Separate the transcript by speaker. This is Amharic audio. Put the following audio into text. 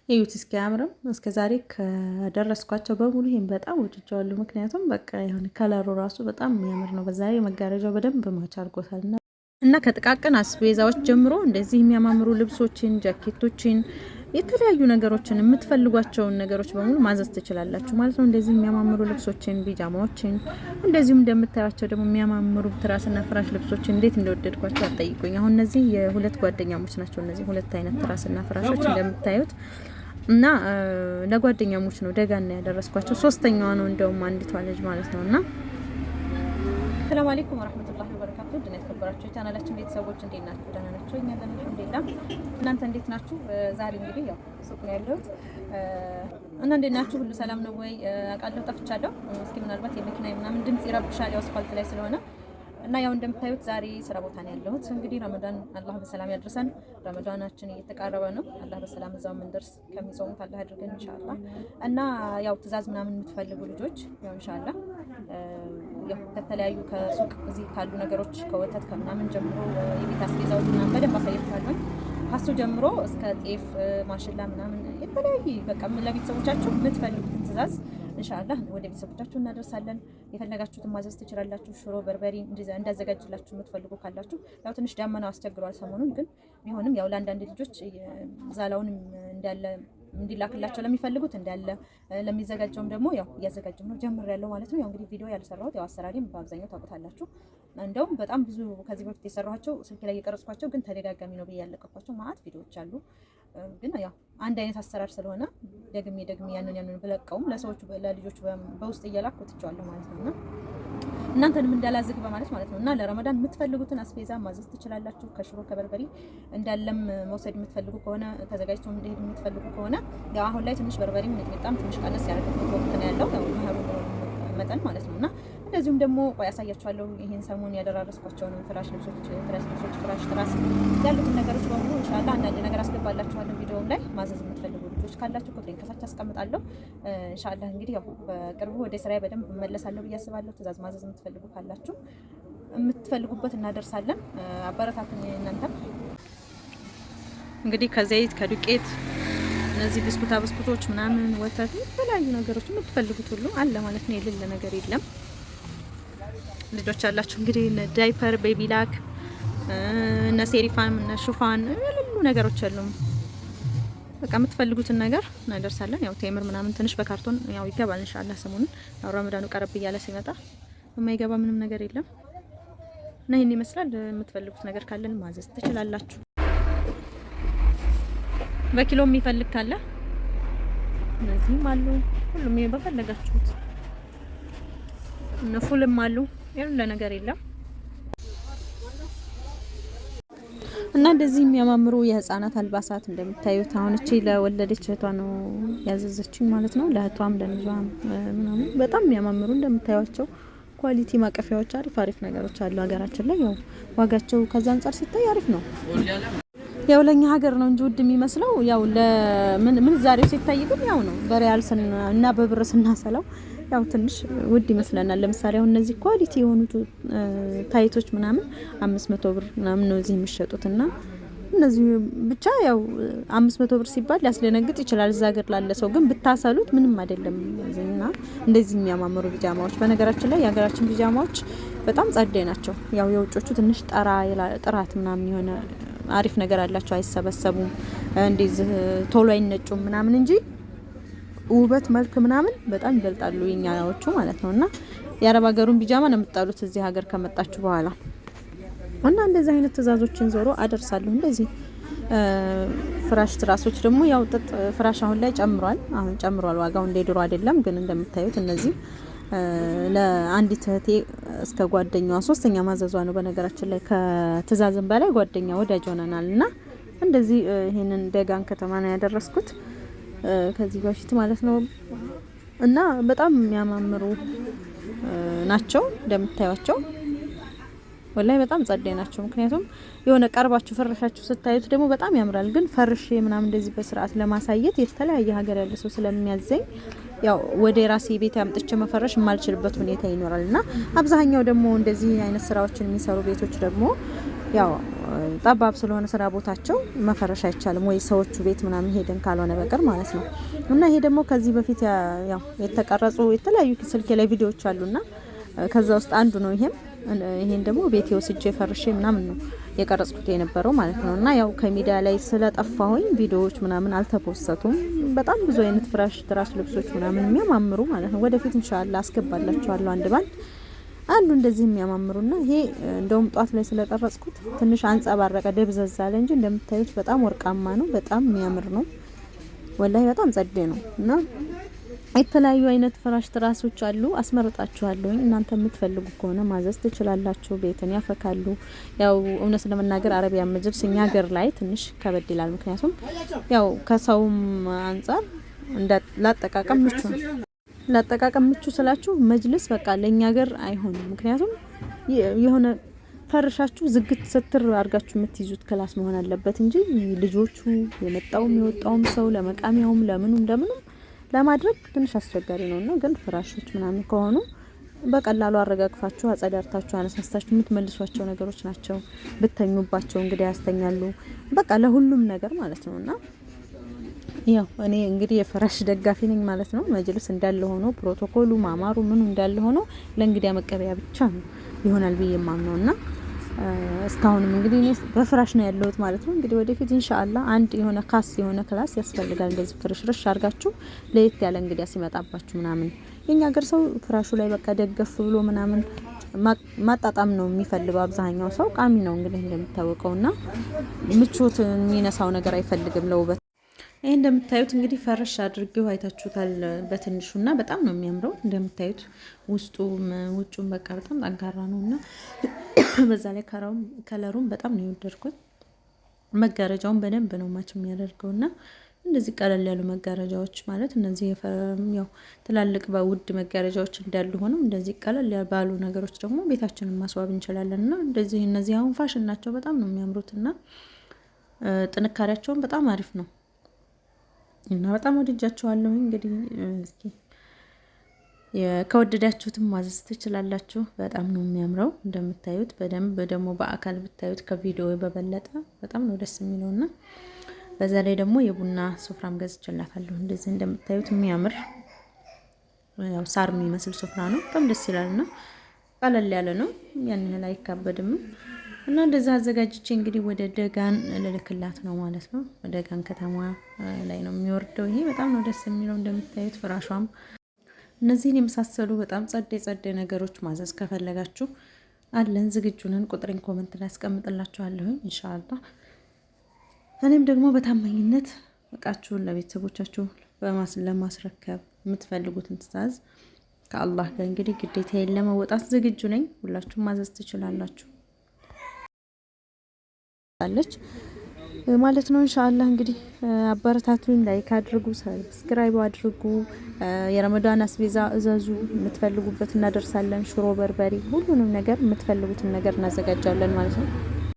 Speaker 1: እዩት እስኪ አያምርም? እስከ ዛሬ ከደረስኳቸው በሙሉ ይሄን በጣም ወድጀዋለሁ። ምክንያቱም በቃ የሆነ color ኡ ራሱ በጣም የሚያምር ነው። በዛ ላይ መጋረጃው በደንብ match አድርጎታል እና ከጥቃቅን አስቤዛዎች ጀምሮ እንደዚህ የሚያማምሩ ልብሶችን፣ ጃኬቶችን፣ የተለያዩ ነገሮችን የምትፈልጓቸውን ነገሮች በሙሉ ማዘዝ ትችላላችሁ ማለት ነው። እንደዚህ የሚያማምሩ ልብሶችን፣ ቢጃማዎችን እንደዚሁም እንደምታዩቸው ደግሞ የሚያማምሩ ትራስና ፍራሽ ልብሶችን እንዴት እንደወደድኳቸው አትጠይቁኝ። አሁን እነዚህ የሁለት ጓደኛሞች ናቸው። እነዚህ ሁለት አይነት ትራስና ፍራሾች እንደምታዩት እና ለጓደኛሞች ነው ደጋና ያደረስኳቸው። ሶስተኛዋ ነው እንደውም አንዲቷ ልጅ ማለት ነው። እና ሰላም አለይኩም ወራህመቱላሂ ወበረካቱ። ድና የተከበራችሁ የቻናላችን ቤተሰቦች እንዴት ናችሁ? ደህና ናቸው። እኛ ደህና ነን አልሐምዱሊላህ። እናንተ እንዴት ናችሁ? ዛሬ እንግዲህ ያው ሱቅ ነው ያለሁት እና እንዴት ናችሁ? ሁሉ ሰላም ነው ወይ? አውቃለሁ ጠፍቻለሁ። እስኪ ምናልባት የመኪና ምናምን ድምጽ ይረብሻል፣ ያው አስፋልት ላይ ስለሆነ እና ያው እንደምታዩት ዛሬ ስራ ቦታ ነው ያለሁት። እንግዲህ ረመዳን አላህ በሰላም ያድርሰን። ረመዳናችን እየተቃረበ ነው። አላህ በሰላም እዛው የምንደርስ ከሚጾሙት አላህ ያድርገን ኢንሻአላህ። እና ያው ትዕዛዝ ምናምን የምትፈልጉ ልጆች ያው ኢንሻአላህ ያው ከተለያዩ ከሱቅ እዚህ ካሉ ነገሮች ከወተት ከምናምን ጀምሮ የቤት አስቤዛዎች ምናምን በደንብ አሳያችኋለሁ። ከሱ ጀምሮ እስከ ጤፍ፣ ማሽላ ምናምን የተለያየ በቃ ለቤተሰቦቻችሁ የምትፈልጉትን ትዕዛዝ ኢንሻአላህ ወደ ቤተሰቦቻችሁ እናደርሳለን። የፈለጋችሁትን ማዘዝ ትችላላችሁ። ሽሮ፣ በርበሬ እንዳዘጋጅላችሁ የምትፈልጉ ካላችሁ ያው ትንሽ ዳመናው አስቸግሯል ሰሞኑን፣ ግን ቢሆንም ያው ለአንዳንድ ልጆች ዛላውን እንዳለ እንዲላክላቸው ለሚፈልጉት እንዳለ ለሚዘጋጀውም ደግሞ ያው እያዘጋጀው ነው ጀምሬያለሁ ማለት ነው። ያው እንግዲህ ቪዲዮ ያልሰራሁት ያው አሰራሪም በአብዛኛው ታውቁታላችሁ። እንደውም በጣም ብዙ ከዚህ በፊት የሰራኋቸው ስልክ ላይ የቀረጽኳቸው ግን ተደጋጋሚ ነው ብዬ ያለቀኳቸው ማአት ቪዲዮዎች አሉ። ግን ያው አንድ አይነት አሰራር ስለሆነ ደግሜ ደግሜ ያንን ያንን ብለቀውም ለሰዎቹ ለልጆቹ በውስጥ እየላኩ ትቼዋለሁ ማለት ነውና እናንተንም እንዳላዝግ በማለት ማለት ነው። እና ለረመዳን የምትፈልጉትን አስቤዛ ማዘዝ ትችላላችሁ። ከሽሮ ከበርበሬ እንዳለም መውሰድ የምትፈልጉ ከሆነ ተዘጋጅቶ እንዲሄድ የምትፈልጉ ከሆነ ያው አሁን ላይ ትንሽ በርበሬም ሚጥሚጣም ትንሽ ቀነስ ያደረገበት ወቅት ነው ያለው ያው መኸሩ መጠን ማለት ነው። እና እንደዚሁም ደግሞ ቆይ አሳያችኋለሁ። ይሄን ሰሞን ያደራረስኳቸውን ፍራሽ ልብሶች፣ ፍራሽ ልብሶች፣ ፍራሽ ትራስ ያሉትን ነገሮች በሙሉ ኢንሻአላህ አንዳንድ ነገር አስገባላችኋለሁ። ቪዲዮውም ላይ ማዘዝ የምትፈልጉ ልጆች ካላችሁ ቁጥሬን ከታች አስቀምጣለሁ። ኢንሻአላህ እንግዲህ ያው በቅርቡ ወደ ስራዬ በደንብ እመለሳለሁ ብዬ አስባለሁ። ትዕዛዝ ማዘዝ የምትፈልጉ ካላችሁ የምትፈልጉበት እናደርሳለን። አበረታቱኝ እናንተም እንግዲህ ከዘይት ከዱቄት እነዚህ ብስኩታ ብስኩቶች ምናምን ወተት፣ የተለያዩ ነገሮች የምትፈልጉት ሁሉ አለ ማለት ነው። የሌለ ነገር የለም። ልጆች ያላችሁ እንግዲህ እነ ዳይፐር፣ ቤቢላክ፣ እነ ሴሪፋን፣ እነ ሹፋን የሌሉ ነገሮች አሉ። በቃ የምትፈልጉትን ነገር እናደርሳለን። ያው ቴምር ምናምን ትንሽ በካርቶን ያው ይገባል ኢንሻአላህ። ሰሞኑን ያው ረመዳኑ ቀረብ እያለ ሲመጣ የማይገባ ምንም ነገር የለም እና ይህን ይመስላል። የምትፈልጉት ነገር ካለን ማዘዝ ትችላላችሁ። በኪሎ የሚፈልግ ካለ እነዚህም አሉ። ሁሉም በፈለጋችሁት እነ ፉልም አሉ። የሌለ ነገር የለም። እና እንደዚህ የሚያማምሩ የህፃናት አልባሳት እንደምታዩት አሁን እቺ ለወለደች እህቷ ነው ያዘዘችኝ ማለት ነው። ለእህቷም ለልጇም ምናምን በጣም የሚያማምሩ እንደምታዩቸው quality ማቀፊያዎች አሪፍ አሪፍ ነገሮች አሉ ሀገራችን ላይ። ያው ዋጋቸው ከዛ አንጻር ሲታይ አሪፍ ነው። ያው ለኛ ሀገር ነው እንጂ ውድ የሚመስለው ያው ለምን ምንዛሬው ሲታይ ግን ያው ነው። በሪያል እና በብር ስናሰላው ያው ትንሽ ውድ ይመስለናል። ለምሳሌ አሁን እነዚህ quality የሆኑት ታይቶች ምናምን 500 ብር ምናምን ነው እዚህ የሚሸጡት እና እነዚህ ብቻ ያው 500 ብር ሲባል ሊያስደነግጥ ይችላል። እዛ ሀገር ላለ ሰው ግን ብታሰሉት ምንም አይደለም። እና እንደዚህ የሚያማምሩ ቢጃማዎች በነገራችን ላይ የሀገራችን ቢጃማዎች በጣም ጸዴ ናቸው። ያው የውጮቹ ትንሽ ጠራ ጥራት ምናምን የሆነ አሪፍ ነገር አላቸው። አይሰበሰቡም፣ እንደዚህ ቶሎ አይነጩም ምናምን እንጂ ውበት መልክ ምናምን በጣም ይበልጣሉ የኛዎቹ ማለት ነው። እና የአረብ ሀገሩን ቢጃማ ነው የምትጠሉት እዚህ ሀገር ከመጣችሁ በኋላ። እና እንደዚህ አይነት ትዕዛዞችን ዞሮ አደርሳለሁ። እንደዚህ ፍራሽ ትራሶች ደግሞ ያው ጥጥ ፍራሽ አሁን ላይ ጨምሯል። አሁን ጨምሯል ዋጋው እንደ ድሮ አይደለም። ግን እንደምታዩት እነዚህ ለአንዲት እህቴ እስከ ጓደኛዋ ሶስተኛ ማዘዟ ነው። በነገራችን ላይ ከትዕዛዝም በላይ ጓደኛ ወዳጅ ሆነናል። እና እንደዚህ ይሄንን ደጋን ከተማ ነው ያደረስኩት ከዚህ በፊት ማለት ነው። እና በጣም የሚያማምሩ ናቸው እንደምታዩቸው ወላይ በጣም ጸዴ ናቸው። ምክንያቱም የሆነ ቀርባችሁ ፈርሻችሁ ስታዩት ደግሞ በጣም ያምራል። ግን ፈርሼ ምናምን እንደዚህ በስርዓት ለማሳየት የተለያየ ሀገር ያለ ሰው ስለሚያዘኝ ያው ወደ ራሴ ቤት አምጥቼ መፈረሽ የማልችልበት ሁኔታ ይኖራል እና አብዛኛው ደግሞ እንደዚህ አይነት ስራዎችን የሚሰሩ ቤቶች ደግሞ ያው ጠባብ ስለሆነ ስራ ቦታቸው መፈረሽ አይቻልም፣ ወይ ሰዎቹ ቤት ምናምን ሄደን ካልሆነ በቀር ማለት ነው። እና ይሄ ደግሞ ከዚህ በፊት ያው የተቀረጹ የተለያዩ ስልኬ ላይ ቪዲዮዎች አሉና ከዛ ውስጥ አንዱ ነው። ይሄም ይሄን ደግሞ ቤቴ ወስጄ ፈርሼ ምናምን ነው የቀረጽኩት የነበረው ማለት ነው። እና ያው ከሚዲያ ላይ ስለጠፋሁኝ ቪዲዮዎች ምናምን አልተፖሰቱም። በጣም ብዙ አይነት ፍራሽ፣ ትራስ ልብሶች ምናምን የሚያማምሩ ማለት ነው። ወደፊት ኢንሻአላ አስገባላችኋለሁ አንድ ባንድ አሉ እንደዚህ የሚያማምሩና ይሄ እንደውም ጧት ላይ ስለቀረጽኩት ትንሽ አንጸባረቀ ደብዘዝ አለ እንጂ እንደምታዩት በጣም ወርቃማ ነው። በጣም የሚያምር ነው። ወላሂ በጣም ጸዴ ነው እና የተለያዩ አይነት ፍራሽ ትራሶች አሉ። አስመርጣችኋለሁ። እናንተ የምትፈልጉ ከሆነ ማዘዝ ትችላላችሁ። ቤትን ያፈካሉ። ያው እውነት ለመናገር አረቢያን መጅልስ እኛ ሀገር ላይ ትንሽ ከበድ ይላል። ምክንያቱም ያው ከሰውም አንጻር ላጠቃቀም ምቹ ነው። ላጠቃቀም ምቹ ስላችሁ መጅልስ በቃ ለእኛ ሀገር አይሆንም። ምክንያቱም የሆነ ፈርሻችሁ ዝግት ስትር አድርጋችሁ የምትይዙት class መሆን አለበት እንጂ ልጆቹ የመጣውም የወጣውም ሰው ለመቃሚያውም ለምኑም ለምኑም ለማድረግ ትንሽ አስቸጋሪ ነውና፣ ግን ፍራሾች ምናምን ከሆኑ በቀላሉ አረጋግፋችሁ አጸዳርታችሁ አነሳስታችሁ የምትመልሷቸው ነገሮች ናቸው። ብተኙባቸው እንግዲህ ያስተኛሉ። በቃ ለሁሉም ነገር ማለት ነውና ያው እኔ እንግዲህ የፍራሽ ደጋፊ ነኝ ማለት ነው። መጅልስ እንዳለ ሆኖ ፕሮቶኮሉ ማማሩ ምኑ እንዳለ ሆኖ ለእንግዳ መቀበያ ብቻ ነው ይሆናል ብዬ የማምነውና እስካሁንም እንግዲህ እኔ በፍራሽ ነው ያለሁት ማለት ነው። እንግዲህ ወደፊት ኢንሻአላህ አንድ የሆነ ካስ የሆነ class ያስፈልጋል። እንደዚህ ፍርሽርሽ አድርጋችሁ ለየት ያለ እንግዲያ ሲመጣባችሁ ምናምን የኛ ሀገር ሰው ፍራሹ ላይ በቃ ደገፍ ብሎ ምናምን ማጣጣም ነው የሚፈልገው። አብዛኛው ሰው ቃሚ ነው እንግዲህ እንደሚታወቀውና ምቾት የሚነሳው ነገር አይፈልግም ለውበት። ይህ እንደምታዩት እንግዲህ ፈረሽ አድርጌው አይታችሁታል በትንሹና በጣም ነው የሚያምረው። እንደምታዩት ውስጡም ውጩም በቃ በጣም ጠንካራ ነው እና በዛ ላይ ከለሩም በጣም ነው የወደድኩት። መጋረጃውን በደንብ ነው match የሚያደርገው እና እንደዚህ ቀለል ያሉ መጋረጃዎች ማለት እነዚህ ያው ትላልቅ በውድ መጋረጃዎች እንዳሉ ሆነው እንደዚህ ቀለል ባሉ ነገሮች ደግሞ ቤታችንን ማስዋብ እንችላለን እና እንደዚህ እነዚህ አሁን ፋሽን ናቸው። በጣም ነው የሚያምሩት እና ጥንካሬያቸውን በጣም አሪፍ ነው እና በጣም ወድጃቸዋለሁ። እንግዲህ እስኪ ከወደዳችሁትም ማዘዝ ትችላላችሁ። በጣም ነው የሚያምረው እንደምታዩት። በደንብ ደግሞ በአካል ብታዩት ከቪዲዮ በበለጠ በጣም ነው ደስ የሚለው እና በዛ ላይ ደግሞ የቡና ሱፍራም ገዝቼላታለሁ። እንደዚህ እንደምታዩት የሚያምር ያው ሳር የሚመስል ሱፍራ ነው። በጣም ደስ ይላል እና ቀለል ያለ ነው፣ ያን ያህል አይካበድም። እና እንደዛ አዘጋጅቼ እንግዲህ ወደ ደጋን ልልክላት ነው ማለት ነው። ደጋን ከተማ ላይ ነው የሚወርደው። ይሄ በጣም ነው ደስ የሚለው እንደምታዩት ፍራሿም እነዚህን የመሳሰሉ በጣም ጸዴ ጸዴ ነገሮች ማዘዝ ከፈለጋችሁ አለን፣ ዝግጁ ነን። ቁጥሬን comment ላይ አስቀምጥላችኋለሁኝ ኢንሻአላህ። እኔም ደግሞ በታማኝነት እቃችሁን ለቤተሰቦቻችሁ ለማስረከብ የምትፈልጉትን ትዕዛዝ ከአላህ ጋር እንግዲህ ግዴታዬን ለመወጣት ዝግጁ ነኝ። ሁላችሁም ማዘዝ ትችላላችሁ አለች ማለት ነው። ኢንሻአላህ እንግዲህ አበረታቱኝ፣ like አድርጉ፣ subscribe አድርጉ። የረመዳን አስቤዛ እዘዙ፣ የምትፈልጉበት እናደርሳለን። ሽሮ፣ በርበሬ፣ ሁሉንም ነገር የምትፈልጉትን ነገር እናዘጋጃለን ማለት ነው።